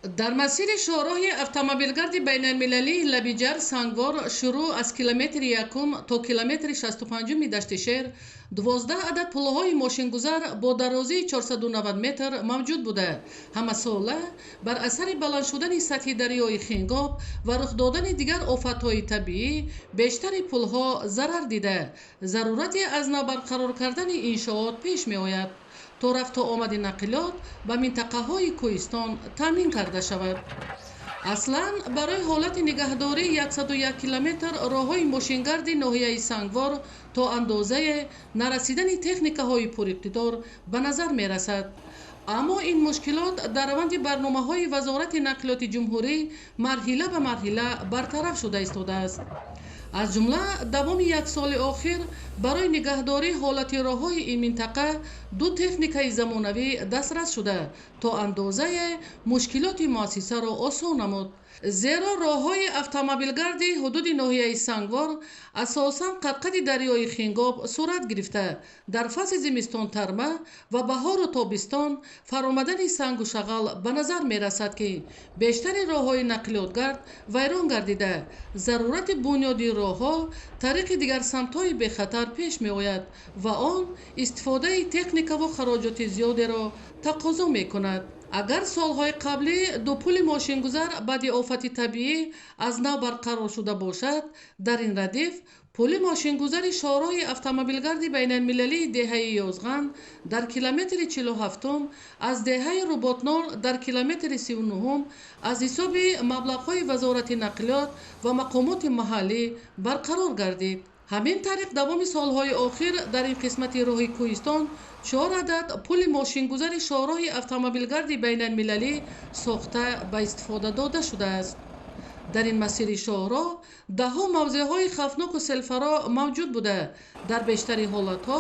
Дар масири шоҳроҳи автомобилгарди байналмилалии Лабиҷар Сангвор шурӯъ аз километри якум то километри 65-уми Дашти Шер 12 адад пулҳои мошингузар бо дарозии 490 метр мавҷуд буда, ҳамасола бар асари баланд шудани сатҳи дарёи Хингоб ва рух додани дигар офатҳои табиӣ бештари пулҳо зарар дида, зарурати аз нав барқарор кардани иншоот пеш меояд, то рафту омади нақлиёт ба минтақаҳои кӯҳистон таъмин карда шавад. Аслан барои ҳолати нигаҳдории 101 километр роҳҳои мошингарди ноҳияи Сангвор то андозае нарасидани техникаҳои пуриқтидор ба назар мерасад. Аммо ин мушкилот дар раванди барномаҳои Вазорати нақлиёти ҷумҳурӣ марҳила ба марҳила бартараф шуда истодааст. Аз ҷумла давоми як соли охир барои нигаҳдории ҳолати роҳҳои ин минтақа ду техникаи замонавӣ дастрас шуда, то андозае мушкилоти муассисаро осон намуд. Зеро роҳҳои автомобилгарди ҳудуди ноҳияи Сангвор асосан қадқади дарёи Хингоб сурат гирифта, дар фасли зимистон тарма ва баҳору тобистон фаромадани сангу шағал ба назар мерасад, ки бештари роҳҳои нақлиётгард вайрон гардида, зарурати бунёди роҳҳо тариқи дигар самтҳои бехатар пеш меояд ва он истифодаи техникаву хароҷоти зиёдеро тақозо мекунад. Агар солҳои қаблӣ ду пули мошингузар баъди офати табиӣ аз нав барқарор шуда бошад, дар ин радиф пули мошингузари шоҳроҳи автомобилгарди байналмилалии деҳаи Ёзған дар километри 47-ум аз деҳаи Руботнор дар километри 39-ум аз ҳисоби маблағҳои Вазорати нақлиёт ва мақомоти маҳаллӣ барқарор гардид. Ҳамин тариқ давоми солҳои охир дар ин қисмати роҳи кӯҳистон 4 адад пули мошингузари шоҳроҳи автомобилгарди байналмилалӣ сохта ба истифода дода шудааст. Дар ин масири шоҳроҳ даҳҳо мавзеъҳои хавфноку селфаро мавҷуд буда, дар бештари ҳолатҳо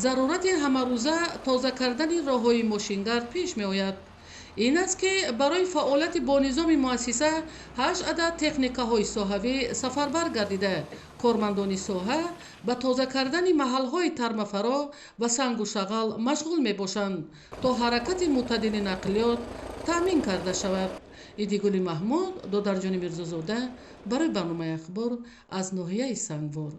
зарурати ҳамарӯза тоза кардани роҳҳои мошингард пеш меояд. Ин аст, ки барои фаъолияти бонизоми муассиса 8 адад техникаҳои соҳавӣ сафарбар гардида, кормандони соҳа ба тоза кардани маҳалҳои тармафаро ва сангу шағал машғул мебошанд, то ҳаракати мӯътадили нақлиёт таъмин карда шавад. Идигули Маҳмуд, Додарҷони Мирзозода барои барномаи Ахбор аз ноҳияи Сангвор.